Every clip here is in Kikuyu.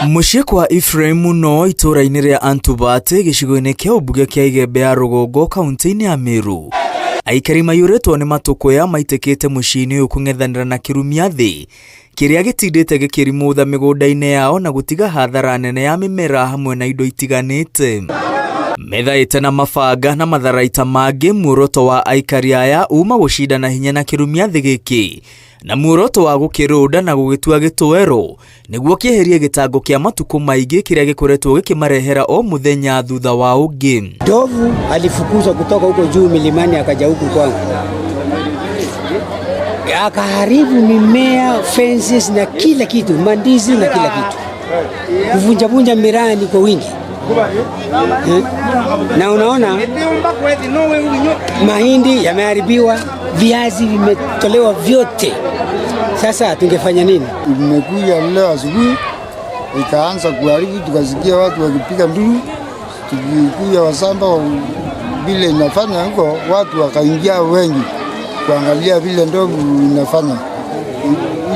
Mũciĩ kwa Ephraim Muno itũũra-inĩ rĩa Antubat gĩcigo-inĩ kĩa ũmbunge kĩa Igembe ya Rũgongo kaunti-inĩ ya Meru. Aikari maiyũrĩtwo nĩ matũkũya maitĩkĩte mũciĩ-inĩ ũyũ kũng'ethanĩra na kĩrumia thĩ kĩrĩa gĩtindĩte gĩkĩrimũtha mĩgũnda-inĩ yao na gũtiga hathara nene ya mĩmera hamwe na indo itiganĩte. Methaĩte na mabanga na matharaita mangĩ muoroto wa aikari aya uma gũcindana hinya na kĩrumia thĩ gĩkĩ na muoroto wa gũkĩrũnda na gũgĩtua gĩtoero nĩguo kĩeherie gĩtango kĩa matukũ maingĩ kĩrĩa gĩkoretwo gĩkĩmarehera o mũthenya thutha wa ũngĩ. Ndovu alifukuzwa kutoka huko juu milimani akaja huku kwangu akaharibu mimea, fences na kila kitu, mandizi na kila kitu, kuvunjavunja mirani kwa wingi eh? Na unaona mahindi yameharibiwa, viazi vimetolewa vyote. Sasa tungefanya nini? Imekuja leo asubuhi ikaanza kuharibu, tukasikia watu wakipiga nduru, tukikuja wasamba vile inafanya huko, watu wakaingia wengi kuangalia vile ndovu inafanya.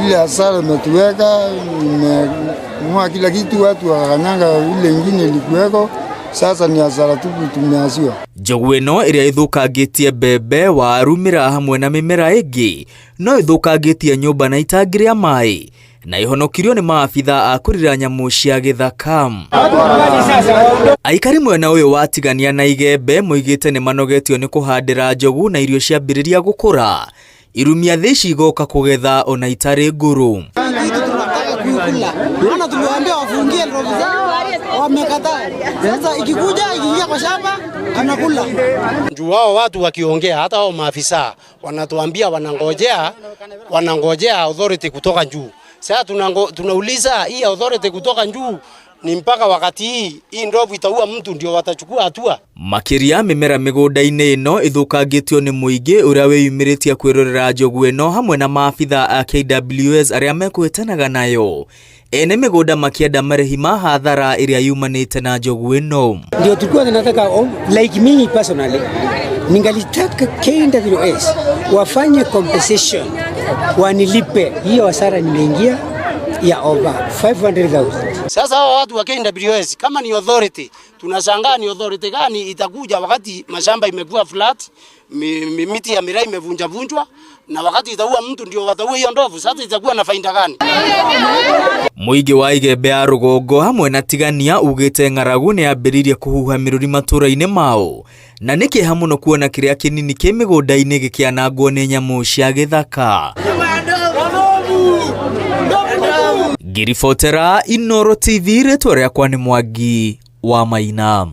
Ile hasara imetuweka, imeng'oa kila kitu, watu wakakanyanga ile ingine ilikuweko. Sasa ni hasara tupu tumeasiwa. Njogu ĩno ĩrĩa ĩthũkangĩtie mbembe, waru, mĩraa hamwe na mĩmera ĩngĩ no ĩthũkangĩtie nyũmba na itangi rĩa maĩ na ihonokirio nĩ maabitha a kũrira nyamũ cia gĩthaka. Aikari mwena ũyũ wa Tigania na Igembe moigĩte nĩ manogetio nĩ kũhandĩra njogu na irio ciambĩrĩria gũkũra irumia thĩ ici igoka kũgetha ona itarĩ ngũrũ. Kitu tunataka kuikula, maana tuliwaambia wafungie ndovu zao, wamekataa. Sasa ikikuja ikiingia kwa shamba anakula. Juu wao watu wakiongea, hata wao maafisa wanatuambia wanangojea, wanangojea authority kutoka juu. Sasa tunauliza hii authority kutoka juu ni mpaka wakati hii ndovu itaua mtu ndio watachukua hatua? Makĩria mĩmera mĩgũnda-inĩ ĩno ĩthũkangĩtio nĩ mũingĩ ũrĩa wĩyumĩrĩtie kwĩrorera njogu ĩno hamwe na maabitha a KWS arĩa mekũhĩtanaga nayo. Ene mĩgũnda makĩenda marĩhi ma hathara ĩrĩa yumanĩte na njogu ĩno. Ndio tulikuwa tunataka, oh, like me personally ningalitaka KWS wafanye compensation, wanilipe hiyo hasara nimeingia ya over 500,000. Sasa hao watu wa KWS kama ni authority, tunashangaa ni authority gani itakuja wakati mashamba imekuwa flat, miti ya miraa imevunja vunjwa, na wakati itaua mtu ndio wataua hiyo ndovu. Sasa itakuwa na faida gani? Mũingĩ wa Igembe ya Rũgongo hamwe na Tigania ugĩte ng'aragu nĩ yambĩrĩirie kũhuha mĩrũri matũũra-inĩ mao na nĩ kĩeha mũno kuona kĩrĩa kĩnini kĩ mĩgũnda-inĩ gĩkĩanangwo nĩ nyamũ cia gĩthaka. Ngiribotera Inooro TV, rĩtwa rĩakwa nĩ Mwangi wa Maina.